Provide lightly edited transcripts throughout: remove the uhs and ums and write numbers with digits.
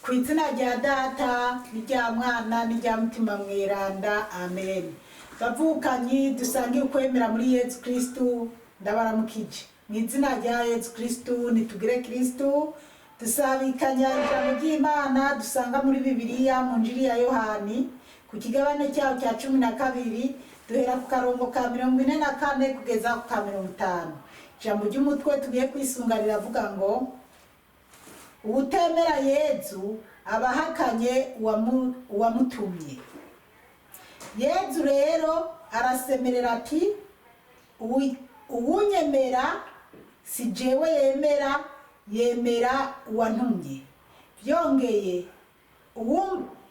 Ku izina rya Data n'irya Mwana n'irya Mutima Mweranda, amen. Bavukanyi dusangiye ukwemera muri Yezu Kristu, ndabaramukije mu izina rya Yezu Kristu. Nitugire Kristu. Dusabikanya ijambo ry'Imana dusanga muri Bibiliya mu Njiri ya Yohani ku kigabane cyaho cya 12, duhera ku karongo ka 44 kugeza ku ka 50. Ijambo ry'umutwe tugiye kwisunga riravuga ngo: "Uwutemera Yezu aba ahakanye uwamutumye." Yezu rero arasemerera ati: "Uwunyemera si jewe yemera, yemera uwantumye. Byongeye,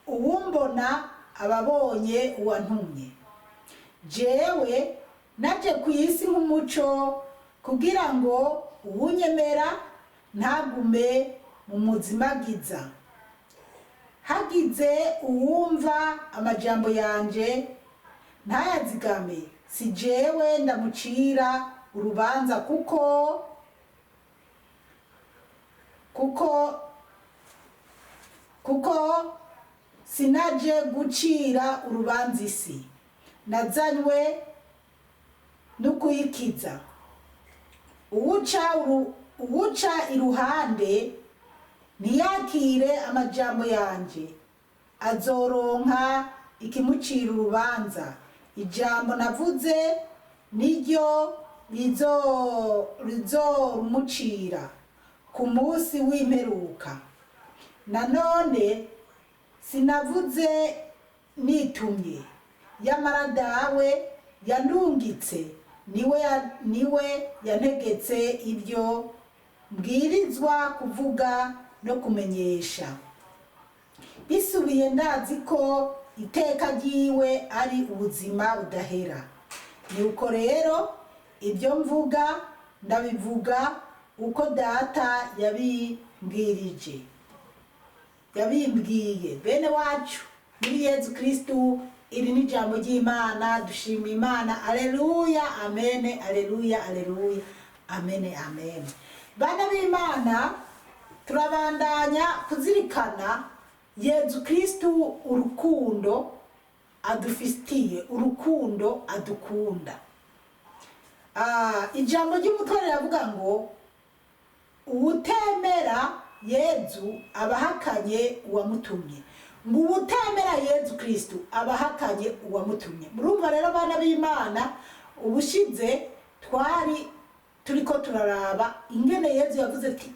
uwumbona aba abonye uwantumye. Jewe naje ku isi nk'umuco, kugira ngo uwunyemera ntagume mu muzimagiza. Hagize uwumva amajambo yanje ntayazigame, si jewe ndamucira urubanza, kuko sinaje gucira urubanza isi, nazanywe no kuyikiza. Uwuca iruhande ntiyakire amajambo yanje azoronka ikimucira urubanza. Ijambo navuze niryo rizorumucira ku munsi w'imperuka. Nanone sinavuze nitumye, yamara Dawe yandungitse niwe yantegetse ibyo mbwirizwa kuvuga no kumenyesha. Bisubiye, ndazi ko iteka ryiwe ari ubuzima budahera. Nuko rero ibyo mvuga ndabivuga uko Data yabimbwirije, yabimbwiye." Bene wacu muri Yezu Kristu, iri ni ijambo ry'Imana. Dushima Imana. Aleluya, amene, aleluya, aleluya, amene, amene. Bana b'Imana, turabandanya kuzirikana Yezu Kristu, urukundo adufitiye, urukundo adukunda. Ijambo ry'umutwe riravuga ngo: "Uwutemera Yezu aba ahakanye uwamutumye." Ngo uwutemera Yezu Kristu aba ahakanye uwamutumye. Murumva rero, bana b'Imana, ubushize twari turiko turaraba ingene Yezu yavuze ati: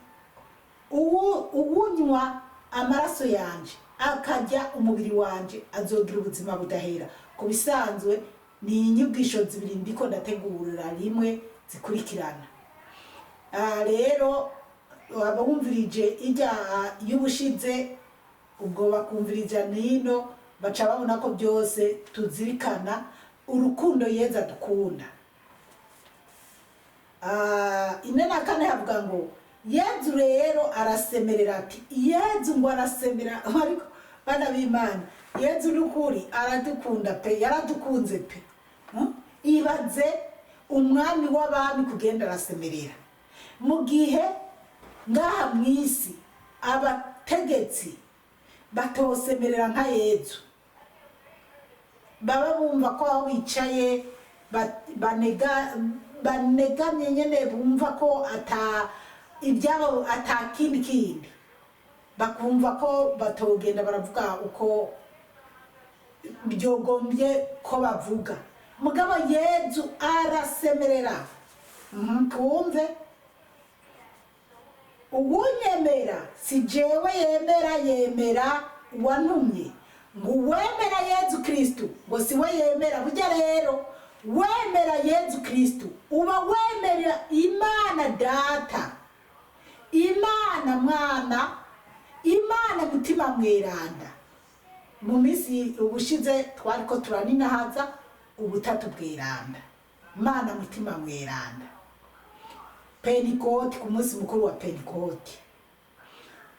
"Uwunywa amaraso yanje akarya umubiri wanje azogira ubuzima budahera." Ku bisanzwe ni inyigisho zibiri ndiko ndategurira rimwe zikurikirana. Rero abumvirije ijya y'ubushize, ubwo bakumvirija nino, baca babona ko byose tuzirikana urukundo Yezu adukunda. 44 havuga ngo: "Yezu rero arasemerera ati." Yezu ngo arasemera. Ariko bana b'Imana, Yezu n'ukuri aradukunda pe, yaradukunze pe. Ibaze umwami w'abami kugenda arasemerera, mu gihe ngaha mu isi abategetsi batosemerera nka Yezu, baba bumva ko aho bicaye banegamye nyene, bumva ko ata ibyabo, ata kindi kindi, bakumva ko batogenda baravuga uko byogombye ko bavuga. Mugabo Yezu arasemerera. Twumve: "Uwunyemera si jewe yemera, yemera uwantumye." Ngo uwemera Yezu Kristu ngo si we yemera. Burya rero wemera Yezu Kristu uba wemera Imana Data, Imana Mwana, Imana Mutima Mweranda. Mu minsi ubushize twariko turaninahaza ubutatu bweranda, Imana Mutima Mweranda, Pentikoti, ku munsi mukuru wa Pentikoti.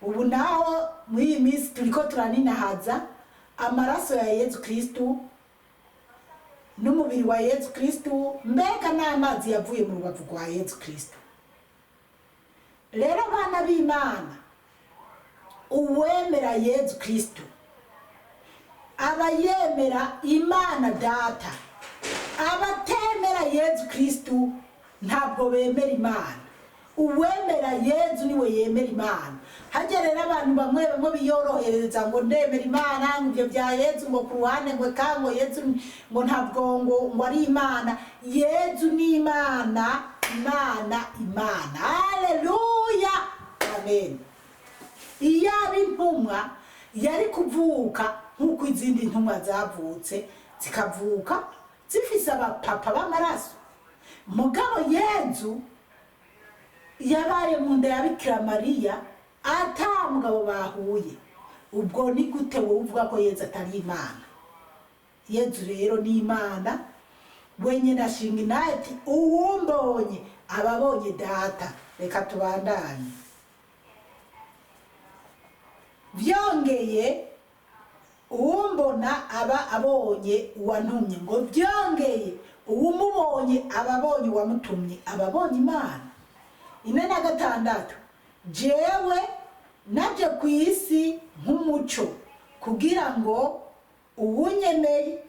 Ubu naho muri iyi minsi turiko turaninahaza amaraso ya Yezu Kristu n'umubiri wa Yezu Kristu, mbega n'amazi yavuye mu rubavu rwa Yezu Kristu. Rero bana b'Imana, Uwemera Yezu Kristu aba yemera Imana Data. Abatemera Yezu Kristu ntabwo bemera Imana. Uwemera Yezu niwe yemera Imana. Hajya rero abantu bamwe bamwe biyorohereza ngo ndemera Imana, ngo ibyo bya Yezu ngo ku ruhande, ngo ka ngo Yezu ngo ntabwo ngo ari Imana. Yezu ni Imana, Imana, Imana. Haleluya, amen. Iyaba intumwa yari kuvuka nk'uko izindi ntumwa zavutse, zikavuka zifise abapapa b'amaraso, mugabo Yezu yabaye mu nda ya Bikira Mariya ata mugabo bahuye. Ubwo ni gute wowe uvuga ko Yezu atari Imana? Yezu rero ni Imana wenyine. Ashinga inahe ati: "Uwumbonye aba abonye Data." Reka tubandanye. Byongeye, uwumbona aba abonye uwantumye. Ngo byongeye, uwumubonye aba abonye uwamutumye, aba abonye Imana. 46: Jewe naje ku isi nk'umuco, kugira ngo uwunyemeye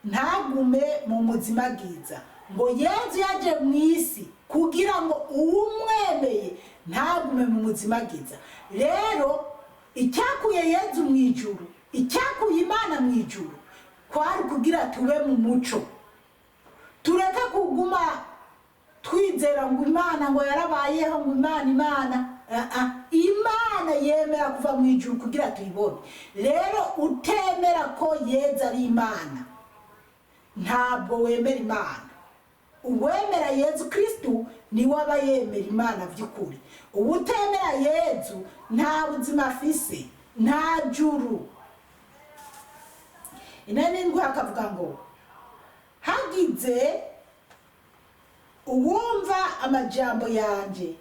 ntagume mu muzimagiza. Ngo Yezu yaje mu isi kugira ngo uwumwemeye ntagume mu muzimagiza. Rero icyakuye Yezu mu ijuru, icyakuye Imana mu ijuru, kwari kugira tube mu muco, tureke kuguma twizera ngo Imana ngo yarabayeho, ngo Imana, Imana. Ah, ah. Imana yemera kuva mu ijuru kugira tuyibone. Rero utemera ko Yezu ari Imana ntabwo wemera Imana. Uwemera Yezu Kristu niwe aba yemera Imana by'ukuri. Uwutemera Yezu nta buzima afise, nta juru. 47 akavuga ngo: Hagize uwumva amajambo yanje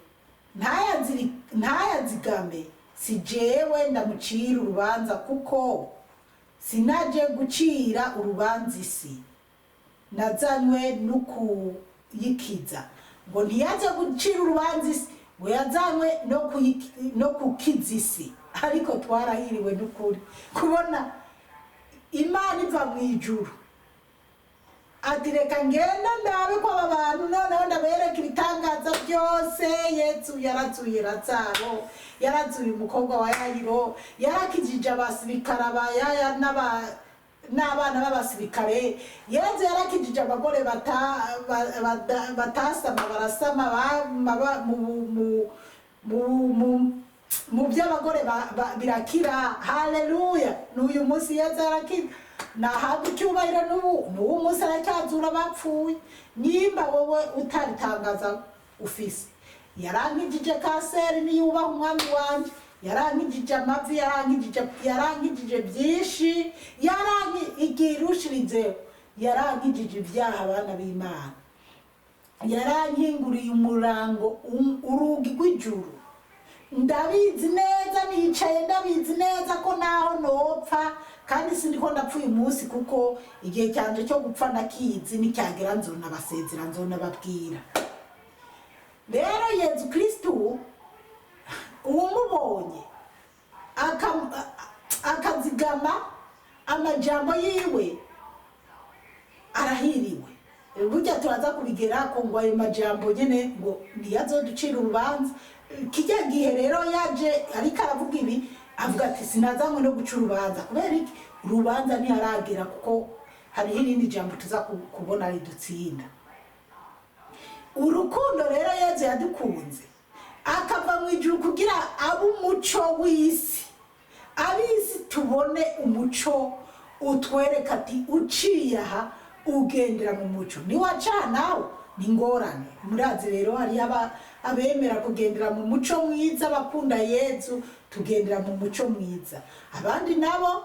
ntayazigame, si jewe ndamucira urubanza, kuko sinaje gucira urubanza isi, nazanywe no kuyikiza. Ngo ntiyaje gucira urubanza isi, ngo yazanywe no kukiza isi. Ariko twarahiriwe n'ukuri kubona Imana iva mu ijuru ati: "Reka ngenda ndabe ko aba bantu noneho ndabereka ibitangaza byose." Yesu yarazuye Lazaro, yarazuye umukobwa wa Yayiro, yarakijije abasirikare abayaya n'abana b'abasirikare. Yezu yarakijije abagore batasama barasama mu by'abagore birakira. Haleluya! N'uyu munsi Yezu arakira, nahabwa icyubahiro. N'ubu munsi aracyazura abapfuye. Nimba wowe utaritangaza ufise, yarankijije kanseri, niyubaha Umwami wanjye. Yarankijije amavi, yarankijije byinshi, yaranki igirushirizeho, yarankijije ibyaha. Abana b'Imana, yarankinguriye umurango, urugi rw'ijuru. Ndabizi neza, nicaye ndabizi neza ko naho nopfa, kandi sindiko ndapfa uyu munsi, kuko igihe cyanje cyo gupfa ndakizi. Nicyagera nzonabasezera, nzonababwira. Rero Yezu Kristu, uwumubonye akazigama amajambo yiwe arahiriwe. Burya turaza kubigera ko ngo ayo majambo nyene ngo ntiyazoducira urubanza. Kijya gihe rero yaje ariko aravuga ibi, avuga ati: "Sinazanywe no guca urubanza." Kubera iki? Urubanza ntiharagera, kuko hariho irindi jambo tuza kubona ridutsinda. Urukundo rero Yezu yadukunze akava mu ijuru kugira abe umuco w'isi, ab'isi tubone umuco utwereka ati: "Uciye aha ugendera mu muco, niwaca nawe ni ingorane." Murazi rero hariyo abemera kugendera mu muco mwiza, abakunda Yezu tugendera mu muco mwiza. Abandi nabo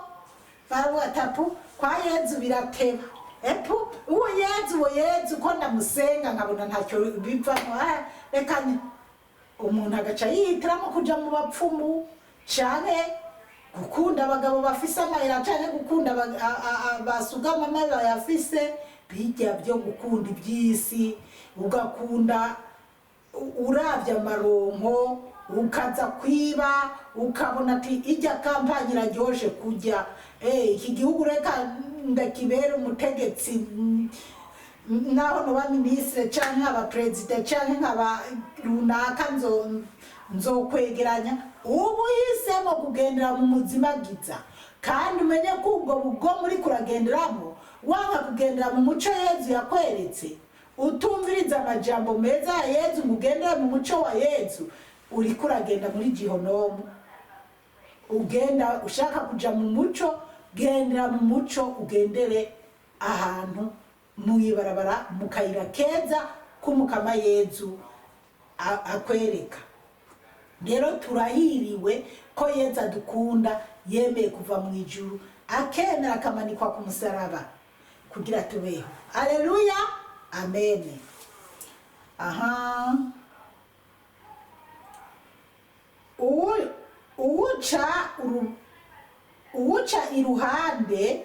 baravuga ati: "Apu, kwa Yezu birateba, epu, uwo Yezu, uwo Yezu ko ndamusenga nkabona ntacyo bivamo, ah, reka umuntu agaca yihitiramo kuja mu bapfumu, canke gukunda abagabo bafise amahera, canke gukunda basugama bayafise." Bijya byo gukunda iby'isi, ugakunda uravye amaronko. Ukaza kwiba, ukabona ati ijya kampani iraryoshe kujya, iki gihugu reka ndakibera umutegetsi, naho noba minisitiri canke nkaba perezida canke nkaba runaka, nzokwegeranya. Ubu uhisemo kugendera mu muzimagiza, kandi umenye ko ubwo bwo muri kuragenderamo, wanga kugendera mu muco Yezu yakweretse, utumviriza amajambo meza ya Yezu ngo ugendere mu muco wa Yezu, uriko uragenda muri gihonomu. Ugenda ushaka kuja mu muco, gendera mu muco, ugendere ahantu mu ibarabara, mu kayira keza k'umukama Yezu akwereka. Rero turahiriwe ko Yezu adukunda, yemeye kuva mu ijuru, akemera akamanikwa ku musaraba kugira tubeho. Aleluya, amen. Aha, uwuca iruhande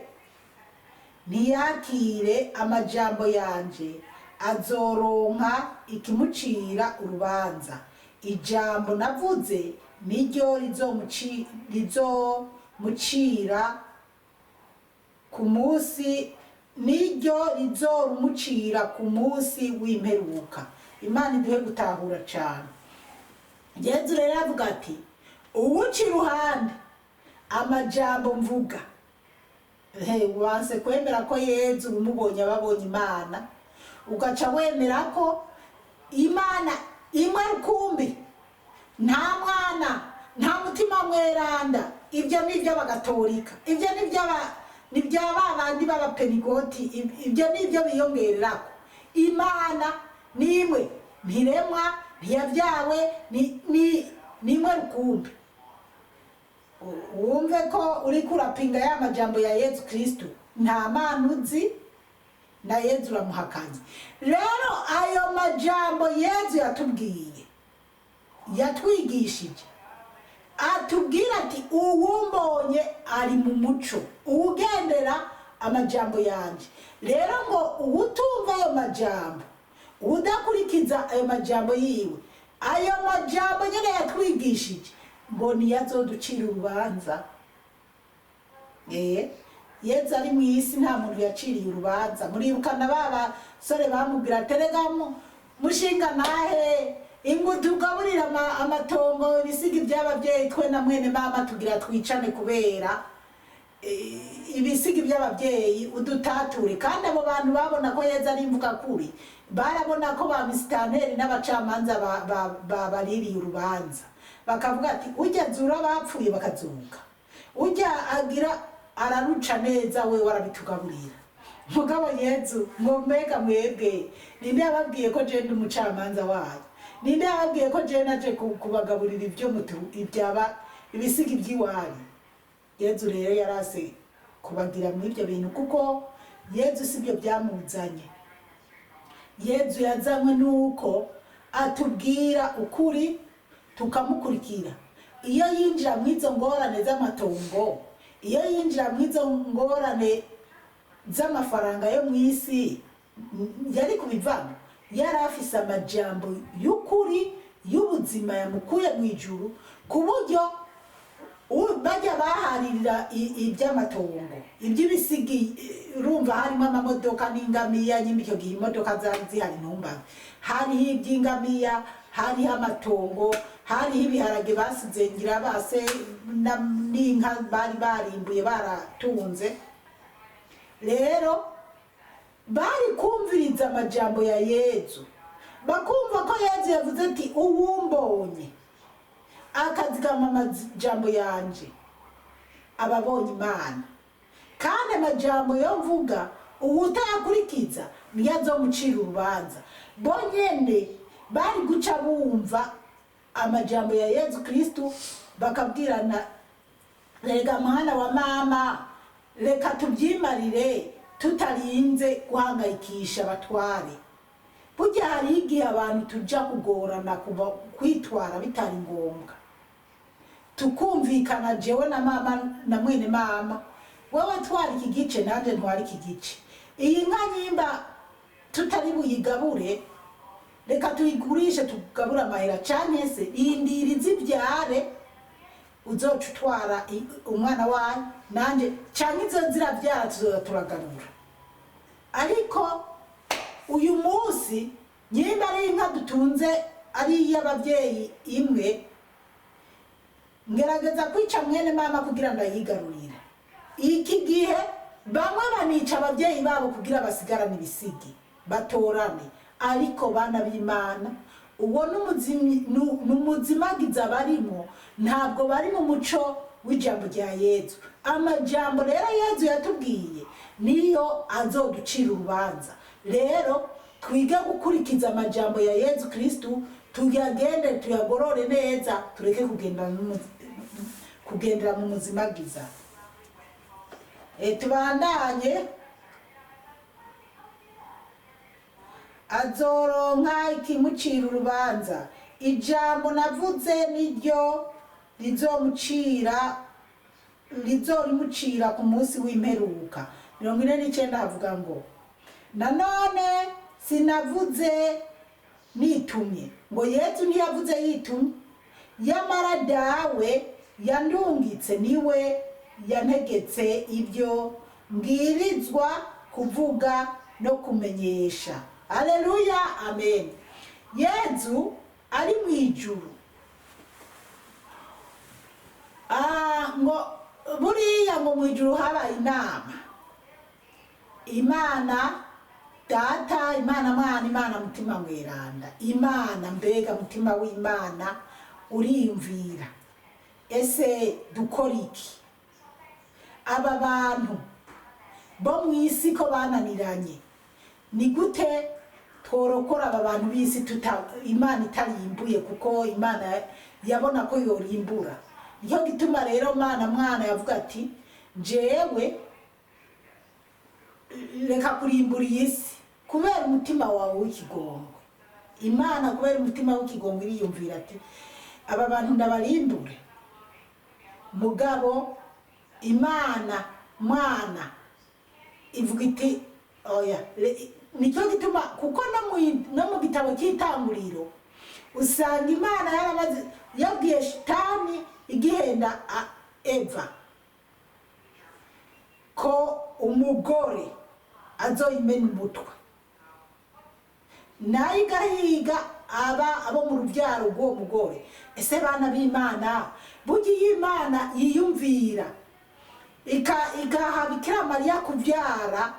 ntiyakire amajambo yanje azoronka ikimucira urubanza. Ijambo navuze niryo rizomucira ku munsi, niryo rizorumucira ku munsi w'imperuka. Imana iduhe gutahura cane. Yezu rero avuga ati uwuca iruhande amajambo mvuga. Wanse kwemera ko Yezu umubonye ababonye Imana, ugaca wemera ko Imana imwe rukumbi, nta mwana, nta mutima mweranda. Ibyo ni iby'abagatolika, ibyo ni ibya ba bandi b'abapenigoti, ibyo ni ibyo biyongererako. Imana ni imwe, ntiremwa, ntiyabyawe, ni imwe rukumbi. Wumve ko uriko urapinga ya majambo ya Yezu Kristo, nta mana uzi, na Yezu uramuhakanye. Rero ayo majambo Yezu yatubwiye, yatwigishije, atubwira ati uwumbonye ari mu muco, uwugendera amajambo yanje. Rero ngo uwutumva ayo majambo, uwudakurikiza ayo majambo yiwe, ayo majambo nyene yatwigishije, ngo niyazoducira urubanza. Yezu ari mu isi nta muntu yaciriye urubanza. Muribukana ba basore bamubwira teregamo mushinga nahe ingu tugaburira amatongo, ibisigi by'ababyeyi, twe na mwene mama tugira twicane kubera ibisigi by'ababyeyi, udutature. Kandi abo bantu babona ko Yezu ari imvuga kuri, barabona ko ba misitanteri n'abacamanza babaririye urubanza, bakavuga ati ujya zura bapfuye bakazuka, ujya agira araruca neza, we warabitugaburira. Mugabo Yezu ngo mbega mwebwe ninde yababwiye ko je ndi umucamanza wayo? Ninde yababwiye ko je naje kubagaburira ibyo ibyaba ibisigi by'iwanyu? Yezu rero yarase kubagira muri ibyo bintu, kuko Yezu sibyo byamuzanye. Yezu yazanywe nuko atubwira ukuri tukamukurikira. Iyo yinjira mu izo ngorane z'amatongo, iyo yinjira mu izo ngorane z'amafaranga yo mu isi, yari kubivamo. Yari afise amajambo y'ukuri y'ubuzima yamukuye mu ijuru, ku buryo bajya baharirira iby'amatongo, iby'ibisigi. Urumva harimo amamodoka n'ingamiya nyine, icyo gihe imodoka zari zihari ntumbaze. Hariho iby'ingamiya, hariho amatongo, hariho ibiharage basize ngira base n'inka bari barimbuye baratunze. Rero bari kumviriza amajambo ya Yezu, bakumva ko Yezu yavuze ati uwumbonye akazigama amajambo yanje ababonye Imana, kandi amajambo yo mvuga uwutayakurikiza niyo azomucira urubanza. Bo nyene bari guca bumva amajambo ya Yezu Kristo, bakabwirana rega mwana wa mama, reka tubyimarire tutarinze guhangayikisha abatware. Burya hari igihe abantu tuja kugorana kwitwara bitari ngombwa, tukumvikana jewe na mama na mwene mama, wewe twara iki gice nanje ntwara iki gice. Iyi nka nyimba tutari buyigabure, Reka tuyigurishe tugabure amahera, canke se rindira izibyare, uzoca utwara umwana wayo nanje, canke izo zirabyara tuzoza turagarura. Ariko uyu munsi nyimba ari inka dutunze ari iy'ababyeyi imwe, ngerageza kwica mwene mama kugira ndayigarurire. Iki gihe bamwe banica ababyeyi babo kugira basigarane ibisigi batorane. Ariko bana b'Imana, uwo n'umuzimagiza barimo, ntabwo bari mu muco w'ijambo rya Yezu. Amajambo rero Yezu yatubwiye niyo azoducira urubanza. Rero twige gukurikiza amajambo ya Yezu Kristu, tuyagende tuyagorore neza, tureke kugendera mu muzimagiza. Tubandanye. Azoronka ikimucira urubanza. Ijambo navuze niryo rizorimucira ku munsi w'imperuka. 49 havuga ngo: nanone sinavuze nitumye. Ngo Yezu ntiyavuze yitumye, yamara Dawe yandungitse niwe yantegetse ibyo mbwirizwa kuvuga no kumenyesha. Aleluya, amen. Yezu ari mu ijuru. Ngo buriya ngo mu ijuru habaye inama, Imana Data, Imana Mwana, Imana Mutima Mweranda. Imana mbega mutima w'Imana uriyumvira, ese dukora iki? Aba bantu bo mu isi ko bananiranye, ni gute tworokora aba bantu b'isi Imana itarimbuye? Kuko Imana yabona ko yorimbura. Niyo gituma rero Mana Mwana yavuga ati: jewe reka kurimbura iyi si kubera umutima wawe w'ikigongwe. Imana kubera umutima w'ikigongwe iriyumvira ati: aba bantu ndabarimbure. Mugabo Imana Mwana ivuga iti: oya. Nicyo gituma kuko no mu gitabo cy'itanguriro usanga Imana yaramaze yabwiye Shitani igihenda Eva ko umugore azoyimena umutwe, nayo igahiga aba abo mu rubyaro rw'uwo mugore. Ese bana b'Imana, burya iyo Imana yiyumvira igaha Bikira Mariya kubyara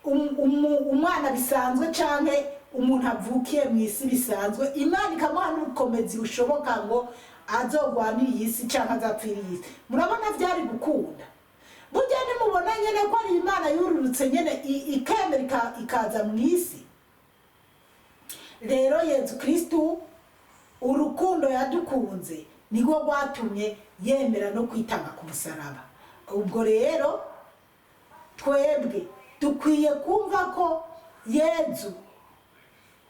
umwana bisanzwe canke umuntu avukiye mu isi bisanzwe, Imana ikamuha n'ubukomezi bushoboka ngo azogwanire iyi si canke azapfire iyi si, murabona vyari gukunda? Burya nimubona nyene ko ari Imana yururutse nyene ikemera ikaza mu isi. Rero Yezu Kristu urukundo yadukunze nirwo rwatumye yemera no kwitanga ku musaraba. Ubwo rero twebwe dukwiye kumva ko Yezu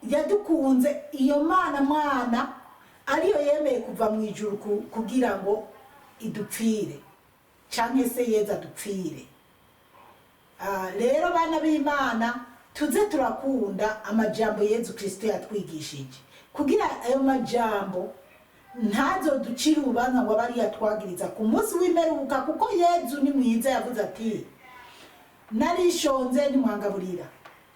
yadukunze, iyo Mana Mwana ariyo yemeye kuva mu ijuru kugira ngo idupfire, canke se Yezu adupfire. Rero bana b'Imana, tuze turakunda amajambo Yezu Kristo yatwigishije, kugira ayo majambo ntazoducire urubanza ngo abe ariyo atwagiriza ku munsi w'imperuka. Kuko Yezu ni mwiza, yavuze ati: narishonze ntimwangaburira,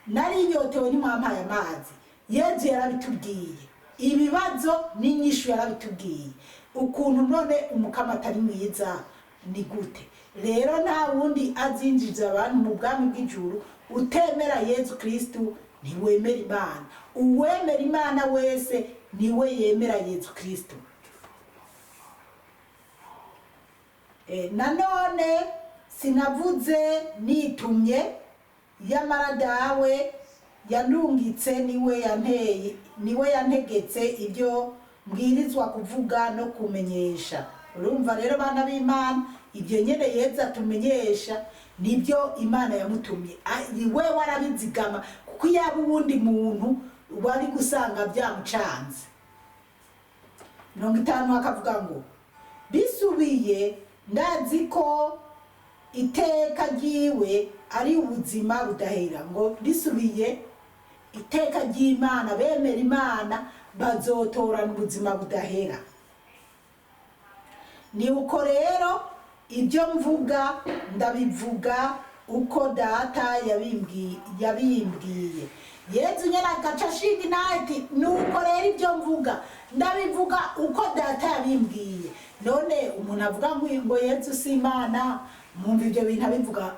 narinyotewe ntimwampaye amazi. Yezu yarabitubwiye, ibibazo n'inyishu yarabitubwiye. Ukuntu none umukama atari mwiza ni gute? Rero nta wundi azinjiza abantu mu bwami bw'ijuru. Utemera Yezu Kristu ntiwemera Imana, uwemera Imana wese niwe yemera Yezu Kristu. Nanone sinavuze nitumye, yamara Dawe yandungitse niwe yanteye, niwe yantegetse ibyo mbwirizwa kuvuga no kumenyesha. Urumva rero bana b'Imana, ibyo nyene Yezu atumenyesha nibyo Imana yamutumye. We warabizigama, kuko yaba uwundi muntu wari gusanga byamucanze. 50 akavuga ngo: bisubiye ndazi ko iteka ryiwe ari ubuzima budahera. Ngo bisubiye Iteka ry'Imana, bemera Imana, bazotorana ubuzima budahera. Ni uko rero ibyo mvuga ndabivuga uko Data yabimbwiye. Yezu nyene agaca ashinga intahe ati: "Nuko rero ibyo mvuga ndabivuga uko Data yabimbwiye." None umuntu avuga ngo Yezu si Imana, mwumva ibyo bintu abivuga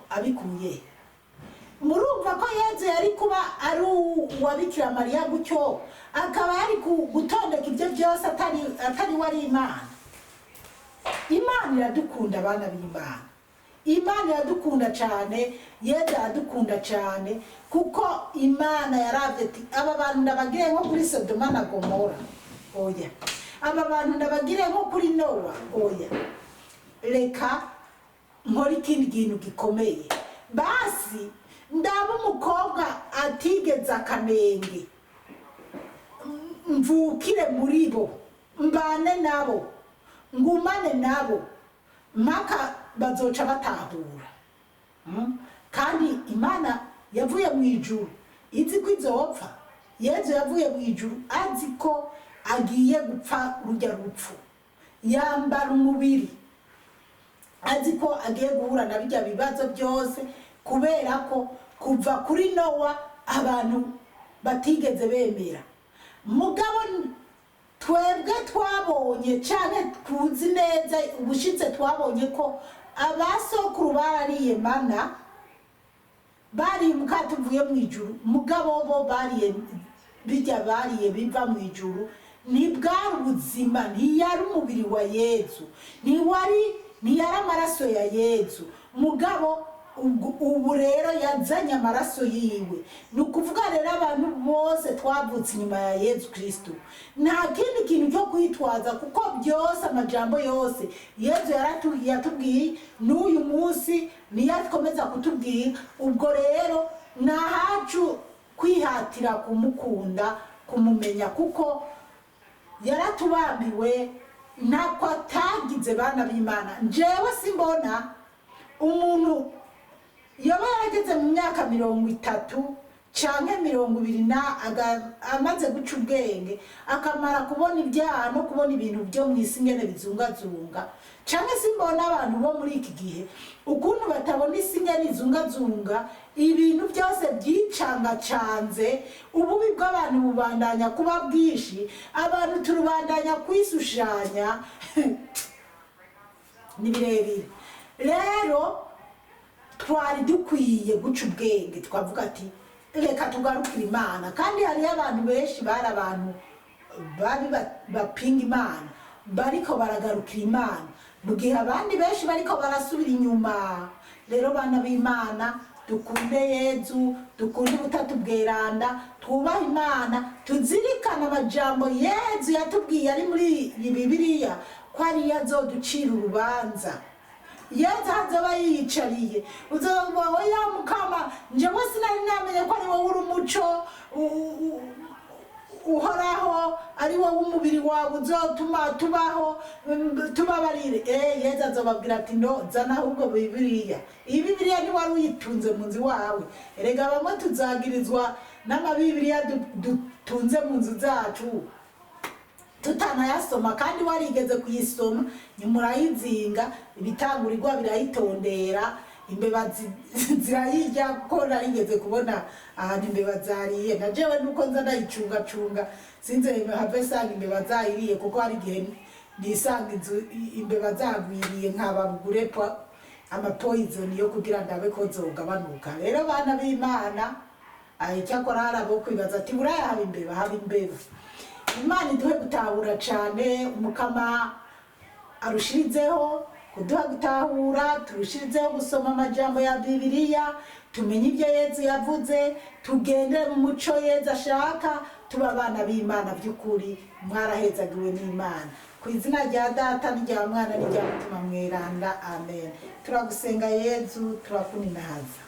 abikuye? Murumva ko Yezu yari kuba ari uwa Bikira Mariya gutyo, akaba yari gutondeka ibyo byose atari we ari Imana? Imana iradukunda, abana b'Imana. Imana iradukunda cyane, Yezu aradukunda cyane, kuko Imana yaravye ati: "Aba bantu ndabagire nko kuri Sodoma na Gomora? Oya. Aba bantu ndabagire nko kuri Nowa? Oya. Reka nkora ikindi kintu gikomeye. Basi ndaba umukobwa atigeze akanenge, mvukire muri bo, mbane nabo, ngumane nabo, mpaka bazoca batahura." Kandi Imana yavuye mu ijuru izi ko izopfa. Yezu yavuye mu ijuru azi ko agiye gupfa rujya rupfu, yambara umubiri azi ko agiye guhura na bijya bibazo byose, kubera ko kuva kuri Nowa abantu batigeze bemera. Mugabo twebwe twabonye cyane, tuzi neza ubushize twabonye ko abasokuru barariye mana, bariye umukate uvuye mu ijuru. Mugabo bo bariye bijya bariye biva mu ijuru, ntibwari ubuzima, ntiyari umubiri wa Yezu, ntiwari, ntiyari amaraso ya Yezu. Mugabo ubu rero yazanye amaraso yiwe. Ni ukuvuga rero abantu bose twavutse inyuma ya Yezu Kristo nta kindi kintu cyo kwitwaza, kuko byose, amajambo yose Yezu yatubwiye, n'uyu munsi niyo akomeza kutubwira. Ubwo rero ni ahacu kwihatira kumukunda, kumumenya, kuko yaratubambiwe, ntako atagize. Bana b'Imana, njyewe simbona umuntu yaba yarageze mu myaka 30 canke 20 na amaze guca ubwenge, akamara kubona ibyaha no kubona ibintu byo mu isi ingene bizungazunga. Canke simbona abantu bo muri iki gihe ukuntu batabona isi ingene izungazunga, ibintu byose byicangacanze, ububi bw'abantu bubandanya kuba bwinshi, abantu turubandanya kwisushanya, ni birebire. Rero twari dukwiye guca ubwenge, twavuga ati: "Reka tugarukire Imana." Kandi hariyo abantu benshi bari abantu babi bapinga Imana bariko baragarukira Imana, mu gihe abandi benshi bariko barasubira inyuma. Rero bana b'Imana, dukunde Yezu, dukunde Ubutatu Bweranda, twubahe Imana, tuzirikane amajambo Yezu yatubwiye ari muri iyi Bibiliya, ko ariyo azoducira urubanza. Yezu azoba yiyicariye, uzoba: "Oya Mukama, njyewe sinari namenye ko ari wowe uri umuco uhoraho, ari wowe umubiri wawe uzotuma tubaho, tubabarire." Yezu azobabwira ati: "No zana ahubwo Bibiliya. Iyi Bibiliya ntiwari uyitunze mu nzu iwawe." Erega bamwe tuzagirizwa n'amabibiriya dutunze mu nzu zacu tutanayasoma, kandi warigeze kuyisoma, nyuma urayizinga, ibitangurirwa birayitondera, imbeba zirayirya, kuko narigeze kubona ahantu imbeba zariye. Na jewe nuko nza ndayicungacunga, sinze have sanga imbeba zayiriye, kuko hari igihe nisanga inzu imbeba zagwiriye, nkababugure amapoison yo kugira ndabe ko zogabanuka. Rero bana b'Imana, icyakora hari abo kwibaza ati: "Buraya haba imbeba?" Haba imbeba. Imana iduhe gutahura cyane, Umukama arushirizeho kuduha gutahura, turushirizeho gusoma amajambo ya Bibiliya, tumenye ibyo Yezu yavuze, tugendere mu muco Yezu ashaka, tuba abana b'Imana by'ukuri. Mwarahezagiwe n'Imana. Ku izina rya Data n'irya Mwana n'irya Mutima Mweranda, amen. Turagusenga Yezu, turakuninahaza.